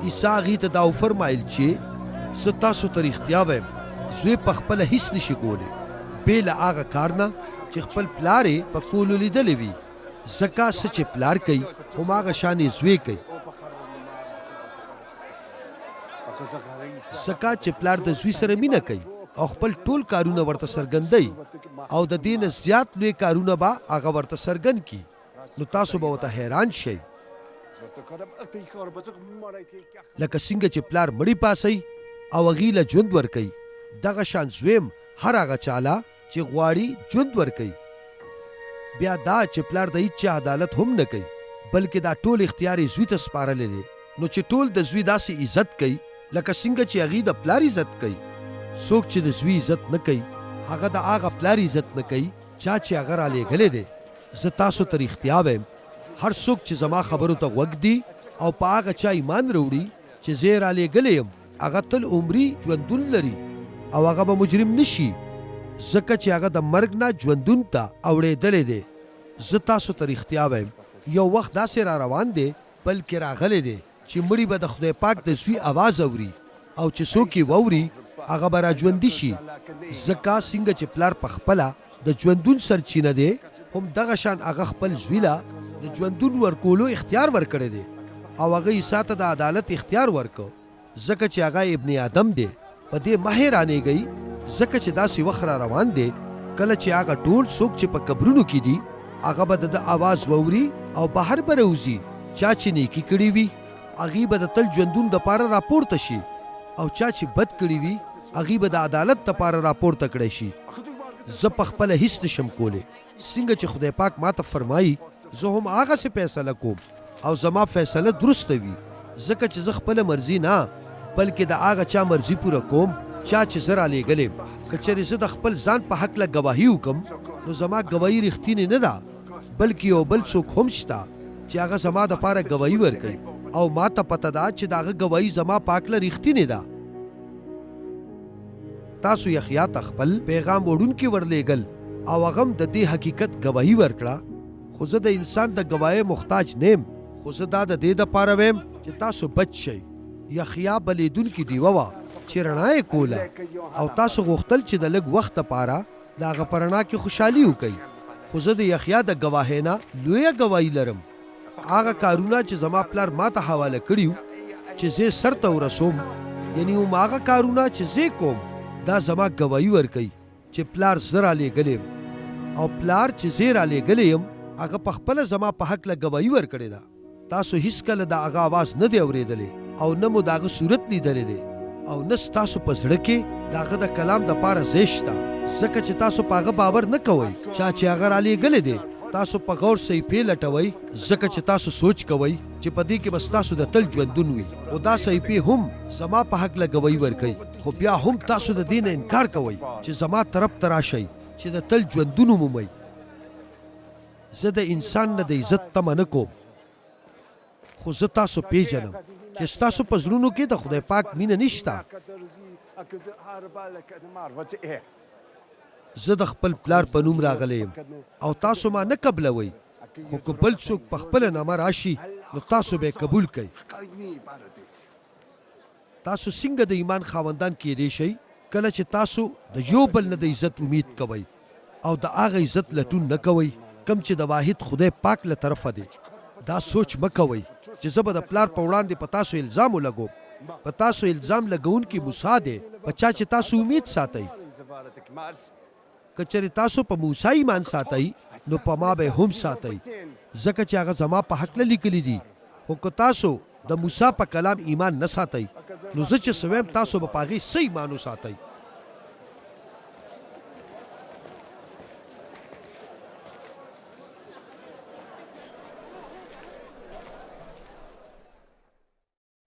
عیسی هغوی ته دا وفرمایل چې، زه تاسو ته رښتیا وایم، زوی په خپله هیڅ نه شي کولی، بې له هغه کار نه چې خپل پلار یې په کولو لیدلی وي، ځکه څه چې پلار کوي، هماغه شان یې زوی کوي. ځکه چې پلار د زوی سره مینه کوي او خپل ټول کارونه ورته څرګندوي او د دې نه زیات لوی کارونه به هغه ورته څرګند کړي، نو تاسو به ورته حیران شئ. لکه څنګه چې پلار مړي پاڅوي او هغوی له ژوند ورکوي، دغه شان زوی هم هر هغه چا له چې غواړي ژوند ورکوي. بیا دا چې پلار د هیچا عدالت هم نه کوي، بلکې دا ټول اختیار یې زوی ته سپارلی دی، نو چې ټول د زوی داسې عزت کوي لکه څنګه چې هغوی د پلار عزت کوي. څوک چې د زوی عزت نه کوي، هغه د هغه پلار عزت نه کوي چا چې هغه رالېږلی دی. زه تاسو ته رښتیا وایم، هر څوک چې زما خبرو ته غوږ ږدي او په هغه چا ایمان راوړي چې زه یې رالېږلی یم، هغه تل عمري ژوندون لري او هغه به مجرم نه شي، ځکه چې هغه د مرګ نه ژوندون ته اوړېدلی دی. زه تاسو ته رښتیا وایم، یو وخت داسې راروان دی، بلکې راغلی دی، چې مړي به د خدای پاک د زوی اواز اوري او چې څوک یې واوري، هغه به راژوندي شي، ځکه څنګه چې پلار په خپله د ژوندون سرچینه دی، هم دغه شان هغه خپل زوی له د ژوندون ورکولو اختیار ورکړی دی او هغه عیسی ته د عدالت اختیار ورکړ، ځکه چې هغه ابن آدم دی. په دې مه حیرانېږئ، ځکه چې داسې وخت را روان دی کله چې هغه ټول څوک چې په قبرونو کې دي، هغه به د ده اواز واوري او بهر به راوځي، چا چې نېکي کړې وي، هغوی به د تل ژوندون دپاره راپورته شي او چا چې بد کړي وي، هغوی به د عدالت دپاره راپورته کړی شي. زه په خپله هیڅ نه شم کولی. څنګه چې خدای پاک ماته فرمایي، زه هم هغسې فیصله کوم او زما فیصله درسته وي، ځکه چې زه خپله مرضي نه، بلکې د هغه چا مرضي پوره کوم چا چې زه رالېږلی یم. که چېرې زه د خپل ځان په هکله ګواهي وکړم، نو زما ګواهي رښتینې نه ده، بلکې یو بل څوک هم شته چې هغه زما دپاره ګواهي ورکوي او ماته پته ده چې د هغه ګواهي زما په هکله رښتینې ده. تاسو یحیی ته خپل پیغام وړونکي ورلېږل او هغه هم د دې حقیقت ګواهي ورکړه، خو زه د انسان د ګواهۍ محتاج نه یم، خو زه دا د دې دپاره وایم چې تاسو بچ شئ. یحیی بلېدونکې ډیوه وه چې رڼا یې کوله او تاسو غوښتل چې د لږ وخت دپاره د هغه په رڼا کې خوشحالي وکړئ، خو زه د یحیی د ګواهۍ نه لویه ګواهي لرم. هغه کارونه چې زما پلار ماته حواله کړي وو چې زه یې سرته ورسوم، یعنی هماغه کارونه چې زه یې کوم، دا زما ګواهي ورکوي چې پلار زه رالېږلی یم او پلار چې زه یې رالېږلی یم، هغه په خپله زما په هکله ګواهي ورکړې ده. تاسو هیڅکله د هغه اواز نه دی اورېدلی او نه مو د هغه صورت لیدلی دی او نه ستاسو په زړه کې د هغه د کلام دپاره ځای شته، ځکه چې تاسو په هغه باور نه کوئ چا چې هغه رالېږلی دی. تاسو په غور صحیفې لټوئ، ځکه چې تاسو سوچ کوئ چې په دې کې به ستاسو د تل ژوندون وي، خو دا صحیفې هم زما په هکله ګواهي ورکوي، خو بیا هم تاسو د دې نه انکار کوئ چې زما طرف ته راشئ چې د تل ژوندون ومومئ. زه د انسان نه د عزت تمه نه کوم، خو زه تاسو پېژنم چې ستاسو په زړونو کې د خدای پاک مینه نشته. زه د خپل پلار په نوم راغلی یم او تاسو ما نه قبلوئ، خو که بل څوک په خپله نامه راشي، نو تاسو به یې قبول کړئ. تاسو څنګه د ایمان خاوندان کېدی شئ کله چې تاسو د یو بل نه د عزت امید کوئ او د هغه عزت لټون نه کوئ کوم چې د واحد خدای پاک له طرفه دی؟ دا سوچ مه کوئ چې زه به د پلار په وړاندې په تاسو الزام ولګوم. په تاسو الزام لګوونکی موسی دی په چا چې تاسو امید ساتئ. که چېرې تاسو په موسی ایمان ساتئ، نو په ما به یې هم ساتئ، ځکه چې هغه زما په هکله لیکلي دي. خو که تاسو د موسی په کلام ایمان نه ساتئ، نو زه چې څه وایم تاسو به په هغې څه ایمان وساتئ؟